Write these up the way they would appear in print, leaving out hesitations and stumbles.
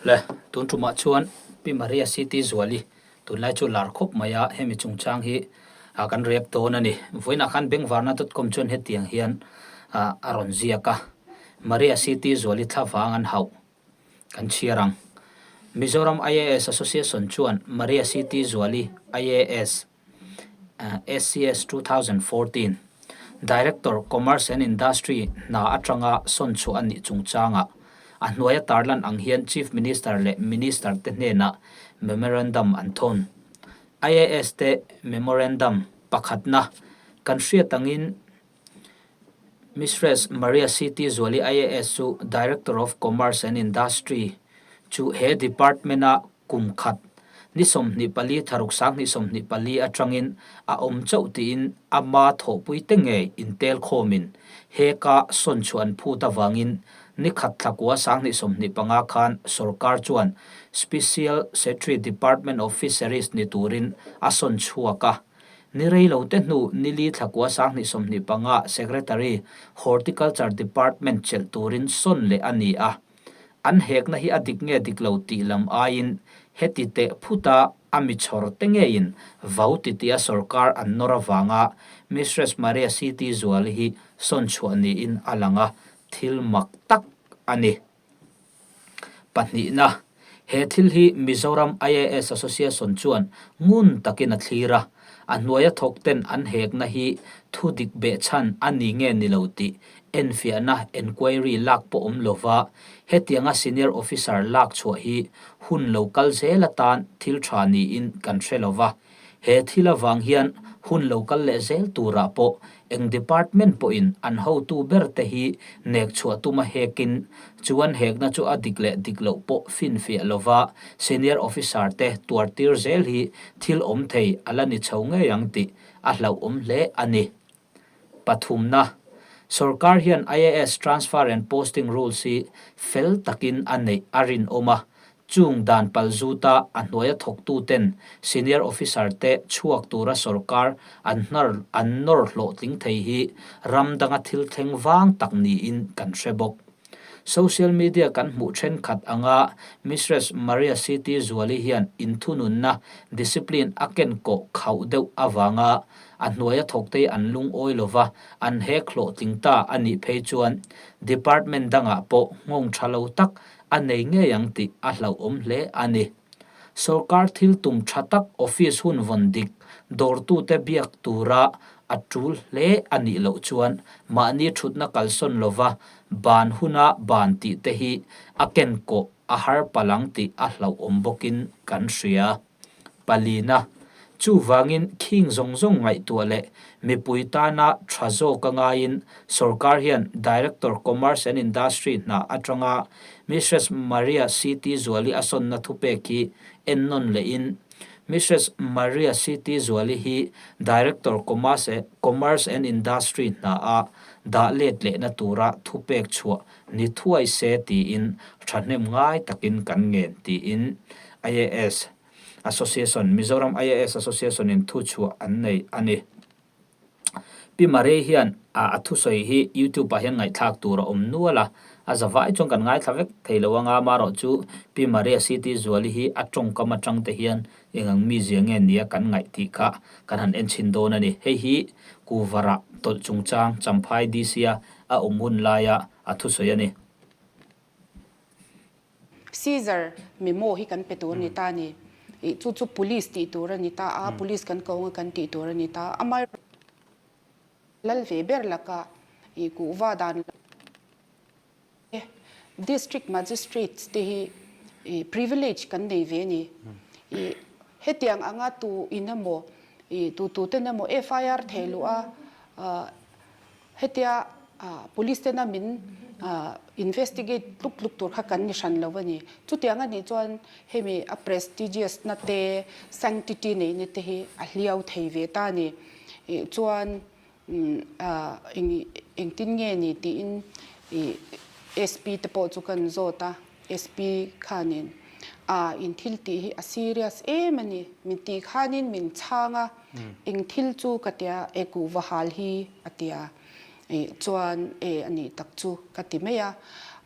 Le, tun tumah chuan Pi Maria CT Zuali tunlai chu lar khawp mai a, hemi chungchang hi kan react dawn a ni. Vawiinah khan Bengvarna dot com chuan hetiang hian a rawn ziak a, Maria CT Zuali thlavang an hauh kan chhiar ang. Mizoram IAS Association chuan Maria CT Zuali IAS, SCS 2014, Director, Commerce and Industry hna atanga sawn chhuah a nih chungchangah a hnuaia tarlan ang hian Chief Minister leh Minister te hnenah Memorandum an thawn. IAS te Memorandum pakhatna kan hriat angin Mistress Maria CT Zuali IAS chu Director of Commerce and Industry chu he department-a kum khat ni 24 tharuk 2024 atangin a awm chauh tiin ama thawhpui te ngei intel khawmin heka sawn chhuah an phut avangin ni khat thlakua 2025 khan sorkar chuan Special Secretary Department of Fisheries ni turin a sawn chhuak a. Ni rei lo te hnu ni li thlakua 2025 Secretary Horticulture Department chelh turin sawn leh a ni a. An hekna hi a dik nge dik lo tih lam aiin heti teh phuta a mi chhawr te ngeiin vau titi a sorkar an nawr avanga Mistress Maria CT Zuali hi sawn chhuah niin a lang a, thil mak tak a ni. Pahnihna, he thil hi Mizoram IAS Association chuan ngun takin a thlir a, a hnuaia thawk ten an hekna hi thu dik behchhan a ni nge ni lo tih enfiahna enquiry lak pawh awm lova hetianga senior officer lak chhuah hi hun lo kal zel atan thil tha niin kan hre lova. He thil avang hian hun lo kal leh zel turah pawh eng department pawhin an hotu ber te hi nek chhuah tuma hekin chuan hekna chu a dik leh dik loh pawh finfiah lova senior officer te tuar tir zel hi thil awm thei a la ni chho ngei ang tih a hlauhawm hle a ni. Pathumna, Sorkar hian IAS Transfer and Posting Rules hi fel takin a neih a rinawm a, chung dan pal zuta a hnuaia thawktuten senior officer te chhuak tura sorkar an hnar an nawr hlawhtling thei hi ram danga thil thleng vang tak niin kan hre bawk. Social media kan hmuh thenkhat anga Mistress Maria CT Zuali hian inthununna, discipline, a ken kawh khauh deuh avanga a hnuaia thawktei an lungawi lova an hek hlawhtling ta a nih phei chuan department dangah pawh nghawng tha lo tak a nei ngei ang tih a hlauhawm hle a ni. Sorkar thil tum tha tak office hun vawn dik dawrtute biak tura a tul hle a nih loh chuan mahni thutna kalsawn lova ban huna ban tih te hi a ken kawh a har palh ang tih a hlauhawm bawkin kan hria. Palina, Chuvangin khing zawng zawng ngaihtuah leh mipui tana tha zawk a ngaiin sorkar hian Director Commerce and Industry hna atanga Mistress Maria CT Zuali a sawnna thupek hi ennawn lehin Mistress Maria CT Zuali hi Director Commerce and Industry hna a dah let lehna tura thupek chhuah ni thuai se tiin thahnem ngai takin kan ngen tiin IAS Association, Mizoram IAS Association in thuchhuah an nei a ni. Pi Marie hian a thusawi hi YouTube ah hian ngaihthlak tur a awm nual a, a za vai chuan kan ngaithla vek thei lo anga amaherawh chu Pi Maria CT Zuali hi a tawngkam atang te hian eng ang mizia nge nia kan ngaih tih kha kan han en chhin dawn a ni. Hei hi Kuvarah tawlh chungchang Champhai DC a a awm hun laia a thusawi a ni. Caesar memo hi kan pe tur a ni ta a ni. Ih chu chu police tih tur a ni ta a, police kan ko anga kan tih tur a ni ta a. Amah lal ve ber lakah ih kuhva dan te district magistrates te hi ih privilege kan nei ve a ni. Ih hetiang anga tu in emaw ih tu tu ten emaw FIR theh luh a ah Hetia police tena min investigate tluk tluk tur kha kan ni hran lo a ni. Chutiang a nih chuan hemi a prestigious na te, sanctity neih na te hi a hliau thei ve ta a ni. Chuan engtin nge ni tiin SP te pawh chu kan zawt a, SP khanin a in thil tih hi a serious em a ni, min tih khanin min chhang a. Eng thil chu ka tia e kuhva hal hi a tia ih chuan e a nih tak chu ka ti mai a,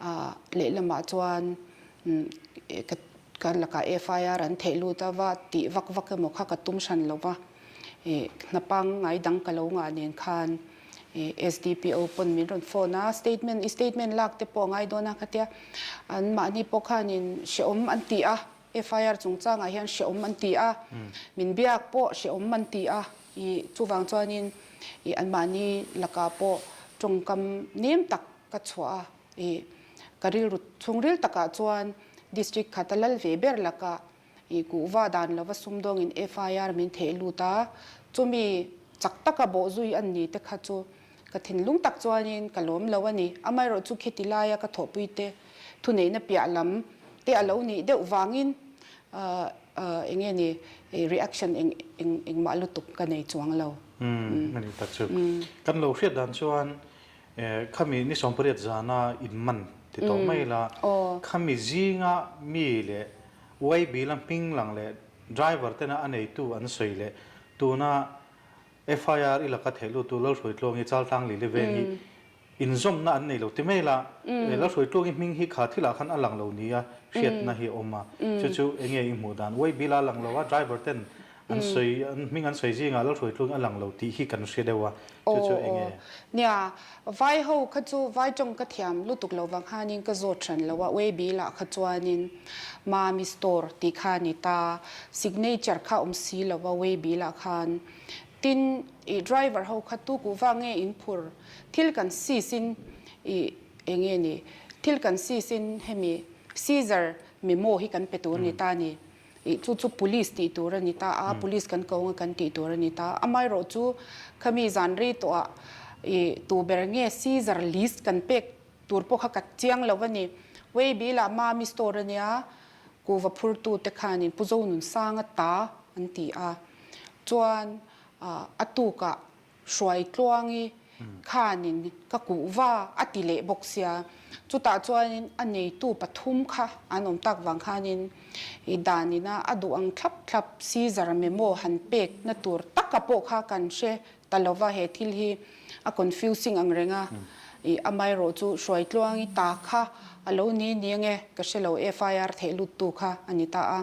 ah lehlamah chuan Ka ka lakah FIR an theih lut a, va tih vak vak emaw kha ka tum hran lo va, hna pangngai dang ka lo ngah nen khan SDPO pawn min rawn phone a, statement i statement lak te pawh a ngai dawn a ka tia, an mahni pawh khanin hrehawm an ti a, FIR chungchangah hian hrehawm an ti a, min biak pawh hrehawm an ti a, i chuvang chuanin i anmahni lakah pawh tawngkam nem tak ka chhuah a. I ka rilru chhungril takah chuan District khat a lal ve ber lakah i kuhva dan lova sumdawngin FIR min theh lut a, chumi chak taka bawhzui an ni te kha chu ka thinlung tak chuanin ka lawm lo a ni. Amaherawh chu khiti laia ka thawhpui te thuneihna piah lam te a lo nih deuh vangin eng nge ni reaction eng eng engmah lutuk ka nei chuang lo. A ni tak chu. Kan lo hriat dan chuan Khami ni 18 zana in man ti tawh mai la, khami zinga mi leh YB la hming lang leh driver tena a neitu an sawi leh tuna FIR i laka theih lutu Lalhruaitluangi Chaltlang Lili veng hi inzawmna an nei lo ti mai la, Lalhruaitluangi hming hi kha thilah khan a lang lo nia hriatna hi a awm a, chu chu enge i hmuh dan? YB la lang lo a, driver ten An sawi, an hming an sawi zingah Lalhruaitluang a lang lo tih hi kan hre deuh a, chu chu eng nge? Nia, vai ho kha chu vai tawng ka thiam lutuk lo vang khanin ka zawt hran lo a, Weibi lah kha chuanin Mami store tih kha a ni ta, signature kha awm si lo a Weibi lah khan. Tin, i driver ho kha tu kuh vang nge in phur? Thil kan seize in i eng nge ni? Thil kan seize in hemi Caesar memo hi kan pe tur a ni ta a ni. Ih chu chu police tih tur a ni ta a, police kan ko anga kan tih tur a ni ta. Amaherawh chu khami zan rei tawhah ih tu ber nge Caesar list kan pek tur pawh kha ka chiang lo a ni. Weibi lah Mami store a nia, kuhva phurtu te khanin Pu Zonunsanga ta an ti a. Chuan a tukah Hruaitluangi khanin ka kuhva a ti leh bawk sia, chutah chuanin a neitu pathum kha an awm tak vang khanin i danina a duh ang thlap thlap Caesar memo han pek na tur taka pawh kha kan hre ta lova, he thil hi a confusing ang reng a, i amaherawh chu Hruaitluangi ta kha a lo ni ni ange ka hre lo FIR theih lut tu kha a ni ta a,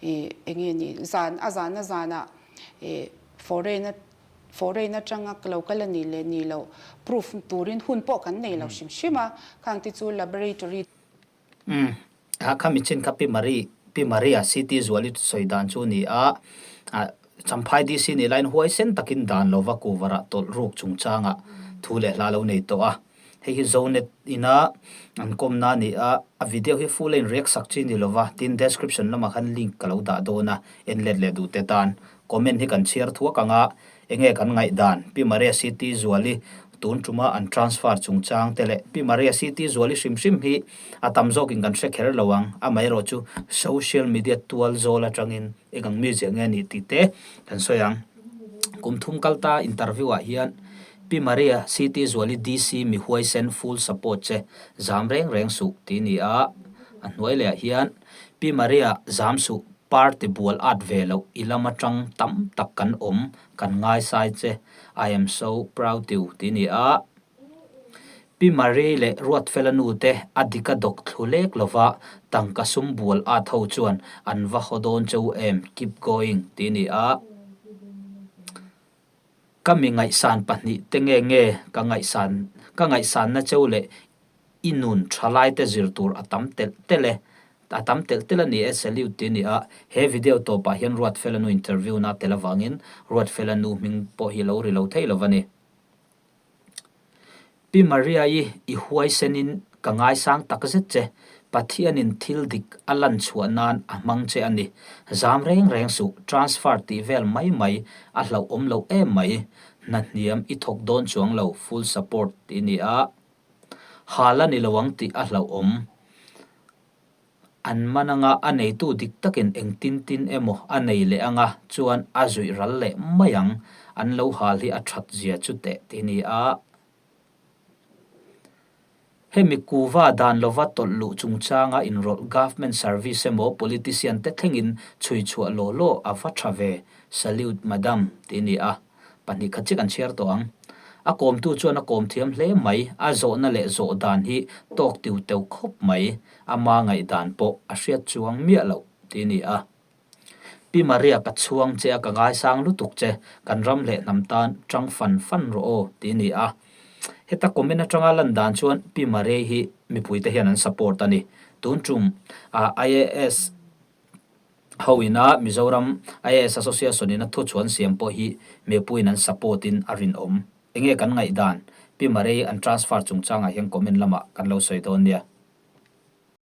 i enge ni zan a zan a zanah i foreign a Foreign atanga lo kal a nih leh nih loh proof turin hun pawh kan nei lo hrim hrim a, khang te chu laboratory. Umm, a kha michin kha Pi Marie, Pi Maria CT Zuali sawi dan chu ni a, ah Champhai DC nih laiin huaisen takin dan lova kuvarah tawlh ruk chungchangah thu leh hla lo nei tawh a. Hei hi Zonet ina an kawmna a ni a, a video hi full a in react sak chi ni lova, tin description lamah khan link ka lo dah dawn a, en let leh duh te tan comment hi kan chhiar thuak ang a, enge kan ngaihdan, Pi Maria CT Zuali tun tuma an transfer chungchang te leh Pi Maria CT Zuali hrim hrim hi a tam zawkin kan hre kher lo ang, amaherawhchu social media tual zawl atangin eng ang mi zia nge a nih tih te kan sawi ang. Kum thum kal ta interview ah hian Pi Maria CT Zuali DC mi huaisen full support che zam reng reng suh tih ni a, a hnuai leh ah hian Pi Maria zam suh party bual at ve loh i lam atang tam tak kan awm kan ngaisai che I am so proud you tih ni a. Pi Marie leh Ruatfela nu te a dik a dawk thlu lek lova tangka sum bual at ho chuan an va haw dawn che u em keep going tih ni a. Ka mi ngaihsan pahnihte nge nge ka ngaihsan ka ngaihsanna cheu leh i nun thalaite zir tur a tam telh telh e a tam telh telh a ni e salute tih a ni a, he video tawpah hian Ruatfela nu interview na tel avangin Ruatfela nu hming pawh hi lo ri lo thei lo va ni. Pi Maria-i i huaisenin ka ngaisang tak zet che, Pathianin thil dik a lan chhuah nan a hmang che a ni. Zam reng reng suh, transfer tih vel mai mai a hlauh awm loh em mai. Hna hniam i thawk dawn chuang lo, full support tih ni a. Hal a ni lo ang tih a hlauh awm. An man anga a neitu dik takin engtin tin emaw a nei leh anga chuan a zuih ral leh mai ang, an lo hal hi a that zia chu teh ti ni a. Hemi kuva dan lova tawlh luh chungchanga inrawlh government service emaw politician te thlengin chhui chhuah law law a va tha ve, salute madam ti ni a. 2 khat chiah kan chhiar tawh ang. A kawmtu chuan a kawm thiam hle mai, a zawhna leh zawh dan hi tawk tiu teu khawp mai, ama ngaihdan pawh a hriat chuang miah loh tih a ni a. Pi Maria ka chhuang che a, ka ngaisang lutuk che, kan ram leh hnam tan tang fan fan rawh aw tih a ni a. Heta comment atanga lan dan chuan Pi Maria hi mipuite hian an support a ni. Tun tum IAS ho ina Mizoram IAS Association ina thuchhuan siam pawh hi mipuiin an support in a rinawm. Enge kan ngaihdan? Pi Maria an transfer chungchangah hian comment lamah kan lo sawi dawn nia.